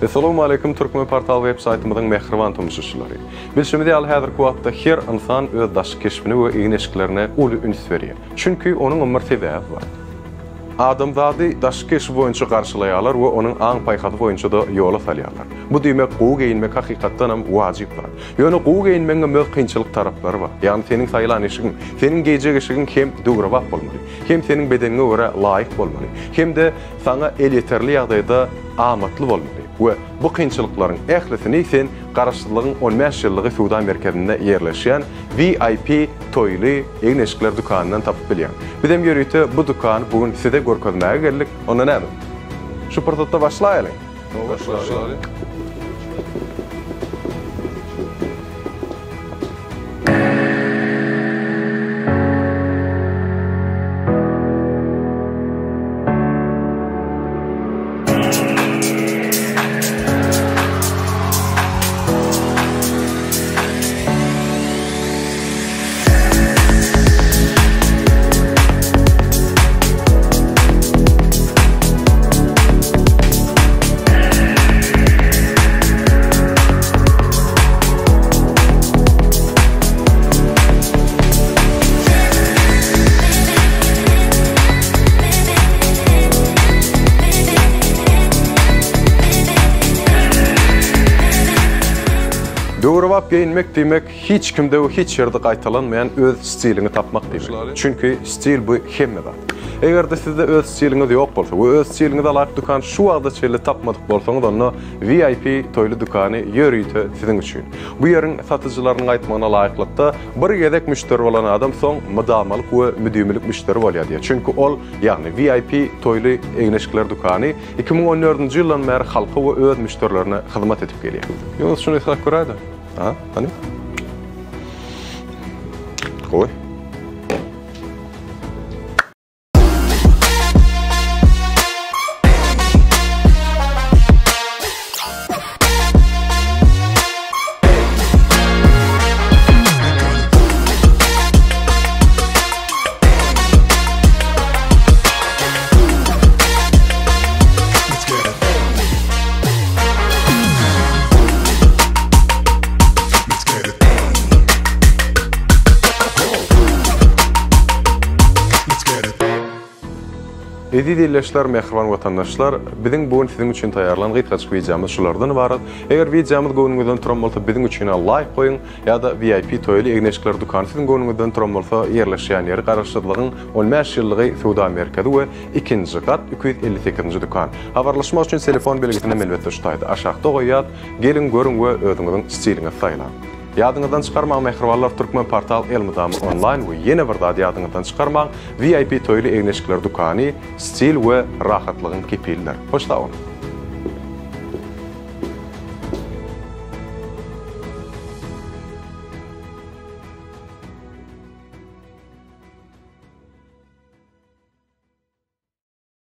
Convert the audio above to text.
Essalawmaleýkum Türkmen Portal web saýtymyzyň mähriban tomaşaçylary. Bilşimiz ýaly häzirki wagtda her ynsan öz daşky keşbine we egin-eşiklerine uly üns berýär. Çünki onuňam bir sebäbi bar. Adamzady daşky keşbi boýunça garşylaýarlar we onuň aň-paýhasy boýunça-da ýola salýarlar. Bu diýmek gowy geýinmek hakykatdanam wajyp zat. Ýöne gowy geýinmegiňem öz kynçylyk taraplary bar. Ýagny seniň saýlan eşigiň, seniň geýjek eşigiň hem döwrebap bolmaly, hem seniň bedeniňe görä laýyk bolmaly, hem-de saňa elýeterli ýagdaýda amatly bolmaly we bu kynçylyklaryň ählisini sen Garaşsyzlygyň 15 ýyllygy söwda merkezinde ýerleşýän VIP Toýly egin-eşikler dükanyndan tapyp bilýäň. Bizem ýörite bu dükany bu gün size görkezmäge geldik. Onda näme? Şu pursatda başlaýalyň. Başlaýalyň. Döwrebap geýinmek diýmek hiç kimde we hiç ýerde gaýtalanmaýan öz stiliňi tapmak diýmek. Çünki stil bu hemme zat. Eger-de sizde öz stiliňiz ýok bolsa we öz stiliňize laýyk dükan şu wagta çenli tapmadyk bolsaňyz onda VIP toýly dükany ýörite siziň üçin. Bu ýeriň satyjylarynyň aýtmagyna laýyklykda bir gezek müşderi bolan adam soň mydamalyk we müdimilik müşderi bolýar diýýär. Çünki ol, ýagny VIP toýly egin-eşikler dükany 2014-nji ýyldan bäri halka we öz müşderilerine hyzmat edip gelýär. Ýunus şuny ysgap göräýdä. Ha, hany? Gowy. Eziz ildeşler, mähriban watandaşlar, biziň bu gün siziň üçin taýýarlan gysgajyk wideomyz şulardan ybarat. Eger wideomyz göwnüňizden turan bolsa biziň üçin laýk goýuň ýa-da VIP toýly egin-eşikler dükany siziň göwnüňizden turan bolsa ýerleşýän ýeri Garaşsyzlygyň 15 ýyllygy söwda merkezi we ikinji gat 258-nji dükan. Habarlaşmak üçin telefon belgisinem elbetde şu taýda aşakda goýýas. Geliň görüň we özüňiziň stiliňizi saýlaň. Ýadyňyzdan çykarmaň mähribanlar Türkmen portal elmydama onlaýn we ýene bir zady ýadyňyzdan çykarmaň VIP toýly egin-eşikler dükany stil we rahatlygyň kepilidir. Hoş sag boluň.